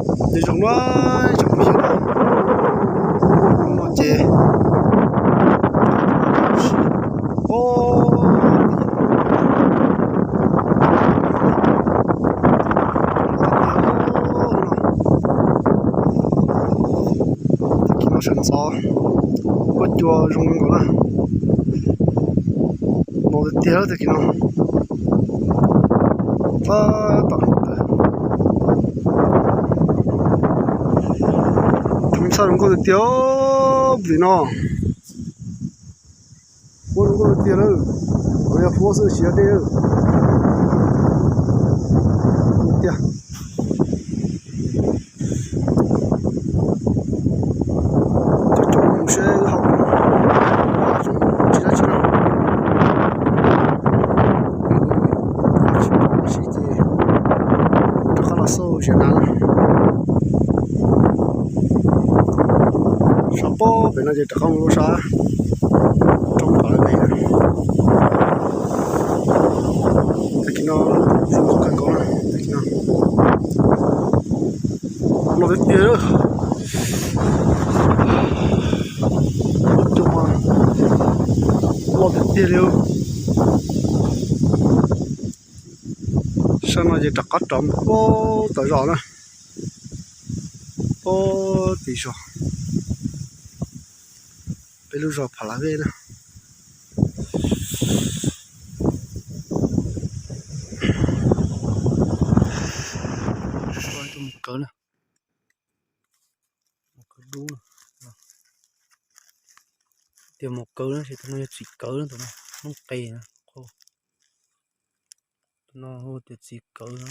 Nyob zoo na, tsoom phooj ywg, hnub no ces, o, tag kis no sawv ntxov kuj cua zoo nkaus na. Mos tiag tiag tag kis no. Tab tom tshaj zoo nkauj tiag tiag pem no. Huab zoo nkauj tiag tiag lawm. Kuv yog huab xwb tsis yog dej tiag. Cov tsoom mus seb hauv tsis dab tsi na. Tsis pom dab tsi ces rov qab los xauj ziag nas na. Sab pob pem no ces rov qab mus lub sab roob pem no. Tag kis no zoo nkauj kawg nkaus na, tag kis no. Loj tiag tiag lawm. Loj tiag tiag li. Sab no ces rov qab rov mus pem tom zos na. Pem tim zos, peb lub zos Pha La Vej na. Mus kawv na, mus kawv dub na. Tias mus kawv na, tus no yog txiv kawv na, tus no noob qes na. Tus no hu tias txiv kawv na,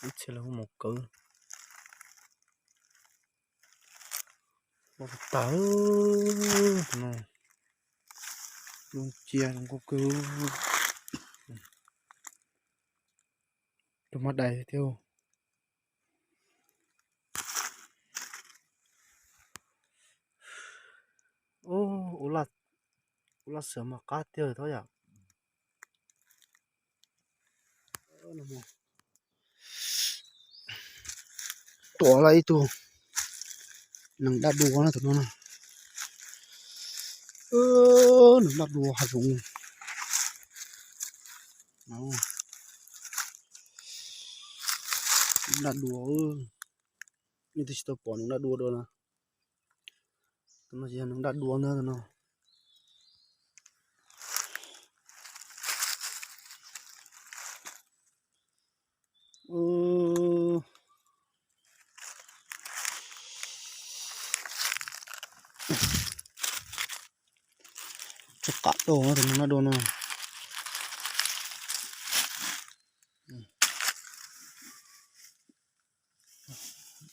ib txhia lawv hu mus kawv. Loj tag, tus no zoo cia zoo nkauj kawg. Tus mab dais thiab. Ub, ua laj xwm mas qab tiag thab yam. Tuaj lawm ib tug neeg dab dua na tus no na. Neeg dab dua hav zoov. Neeg dab dua, yeej twb tsis tau pom neeg dab dua dua na. Tus no ces yog neeg dab dua ntag tus no. Tsis qab dua tus neeg dab dua no.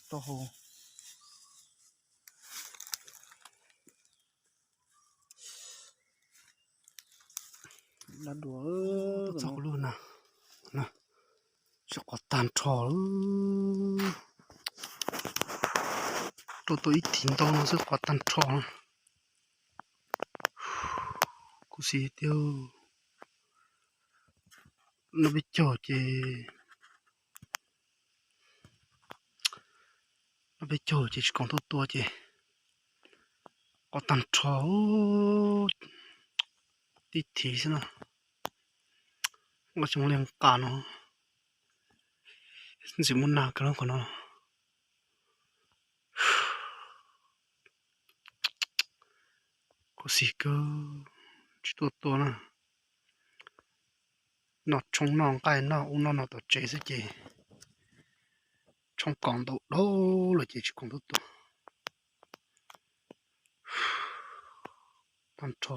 Taub hau dab dua, txog kuv lub na, sib qos tag nrho lawm. Rau tau ib thim ntau no xwb qos tag nrho. Khuv xim tiag. Noj peb caug ces, noj peb caug ces tsis khoom tuaj tua ces qos tag nrho tib thim xwb na. Nqaij xyoob liaj nqa no, ntxim muaj nag kawg lub qhov no. Khuv xim kawg, tsis tuaj tua na. Noj tshoob noj nqaij noj ub noj no tom tsev xwb ces tshoob kos ntau dhau lawm ces tsis khoom tuaj tua. Tag nrho.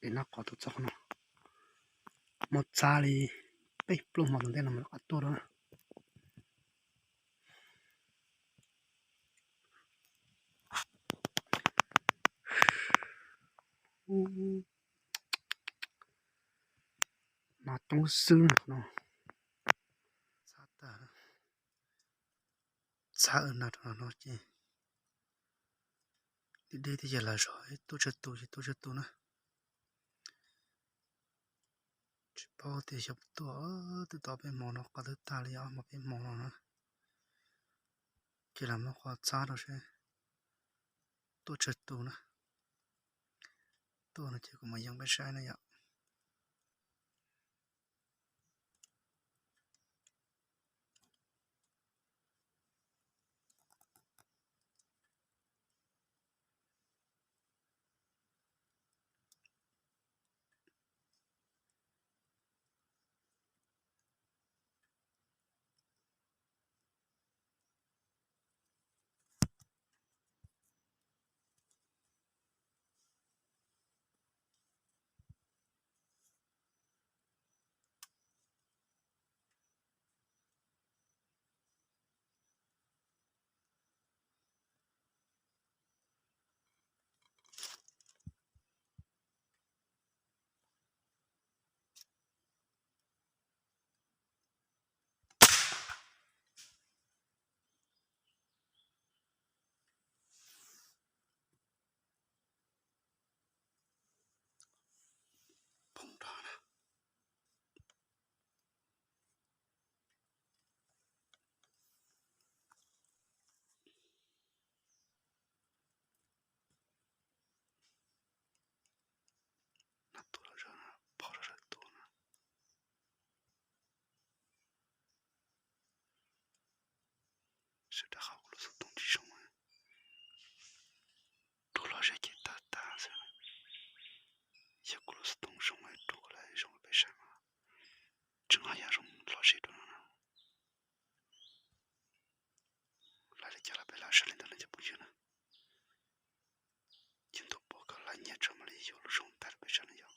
Pem no qos tau txog no, muaj txab li peb plaub hmo tom ntej no mas rov qab tuaj dua na. Mas coob xwb no. Txhab tag, txhab na rau no ces deb deb thiab ces lawv zov tuaj tsawg tus ces tuaj tsawg tus na. Tsis paub tias xyov tuaj twb tau peb hmo no, qhov twb tag li ob hmo peb hmo no na. Ces lam muab qhov txhab rau seb tuaj tsawg tus na. Tuaj no ces kuv mam yees peb saib na yom. Phooj dog na. No tuaj los zog no, phom los zog tuaj no. Sawv daws hauv kuv lub xov tooj tsis zoo, rub los zem ces tawg tag xwb. Yog kuv lub xov tooj zoo, rub los zoo peb saib mas tseem haj yam zoo los zem dua no na. Lawv li cas los peb lam saib li ntawd na cov phooj ywg na. Ces ntuj pom kom lawv nyiam tso mam li yuav lub zoo tag rau peb saib na yom.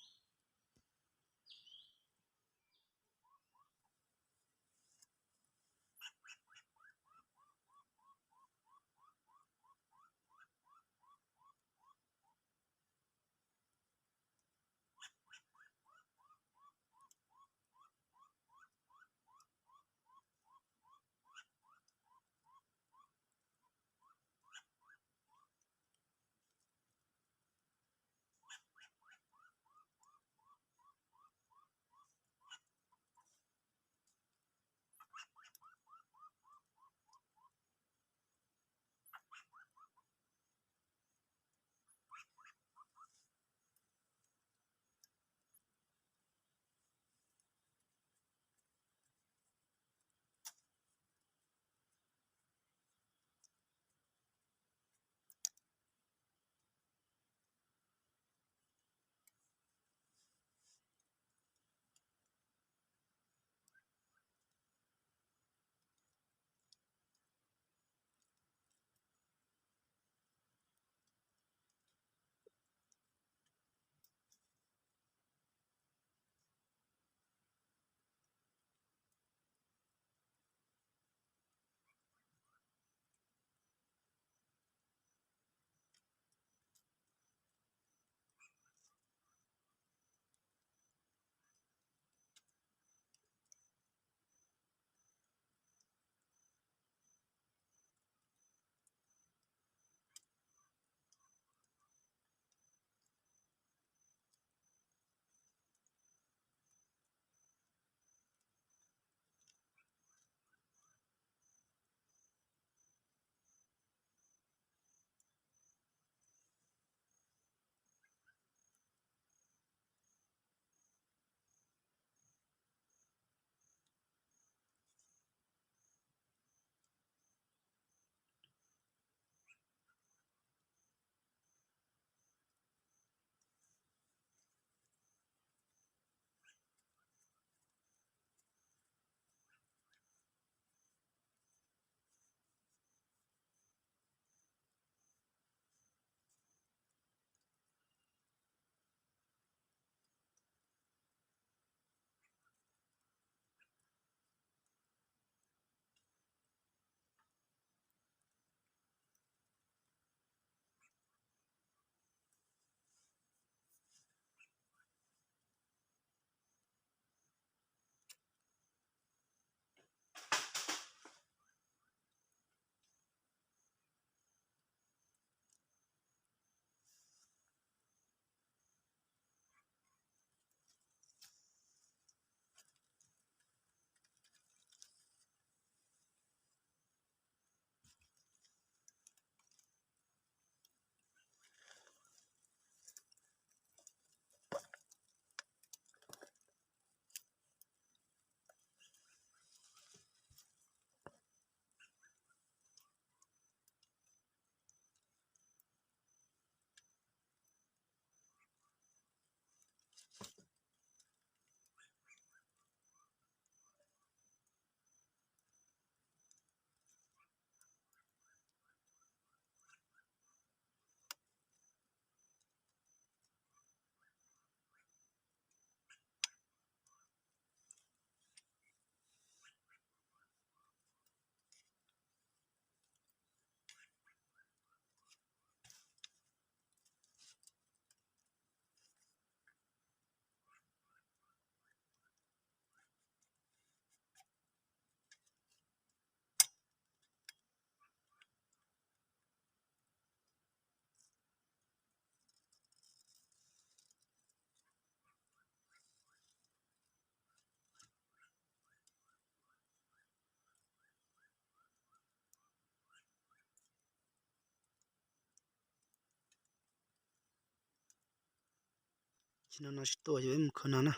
Tsis no no tsis tuaj, peb mus khawb no na.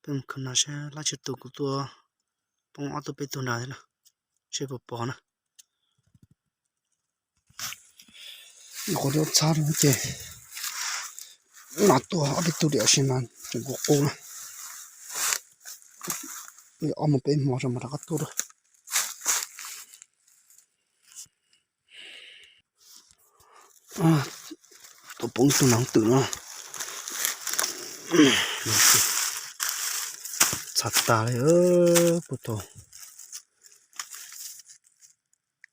Peb mus khawb no seb lab tsis tus kuv tua poob ob tug peb tug nrad thiab na, seb puas pom na. Nyuam qhuav tuaj txhab no ces no tuaj ob peb tug diam sis mas tseem qub qub na. Ob hmo peb hmo rau mas rov qab tuaj dua. Tuaj poob tug nag twm no. Txhav tas li puag thaum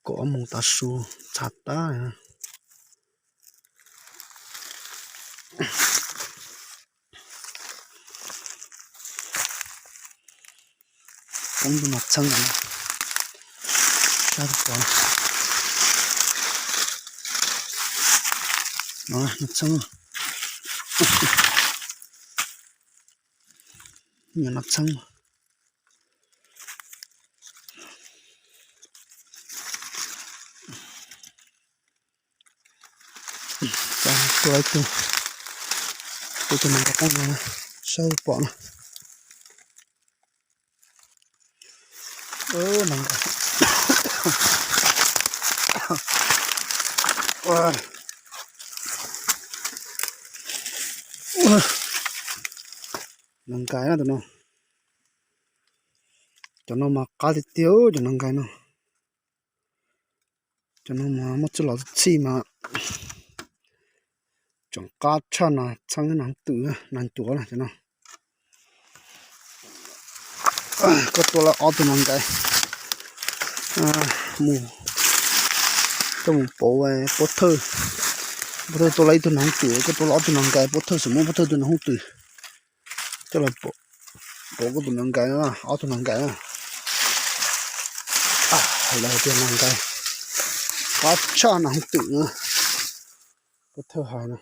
kaum ob moos tav su, txhav tas li. Poob tus nas txheeb lawm. Sab pom no, nas txheeb, nyuam nas txheeb. Tua ib tug, tua tus nas nkais poob no, saib pom no. Nas nkais, nas nkais na tus no. Cov no mas qab tiag tiag cov nas nkais no. Cov no mas muaj txuj lom txhij mas tseem qab tshaj nas txheeb, nas twm, nas ncuav na cov no. Koj tua lawm ob tug nas nkais, mus, koj mus pauv pob thawj, pob thawj tua lawm ib tug nas twm, koj tua lawm ob tug nas nkais, pob thawj xum muab pob thawj tus nas hooj twm coj los pauv koj tus nas nkais, ob tug nas nkais na. Lawv tias nas nkais qab tshaj nas hooj twm na, pob thawj hais na.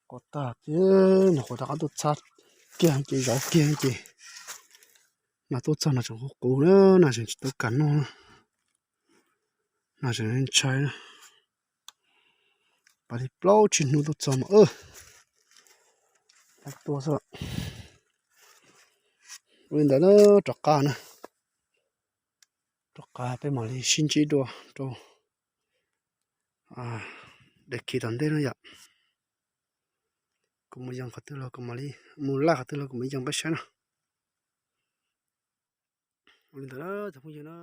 Qab tag ces nyuam qhuav rov qab tuaj txhab kiag ces zov kiag ces mas tuaj txog no tseem qub qub na, nas tseem tsis tau kam noj, nas tseem ntshai na. Pas li plaub tsib hnub tuaj txog mas tua xwb. Ua li ntawd na, rov qab na, rov qab peb mam li sib ntsib dua rau daim khi tom ntej no yom. Kuv mus yoo qhov twg los kuv mam li, mus laj qhov twg los kuv mam yoo peb saib na. Ua li ntawd cov phooj ywg na.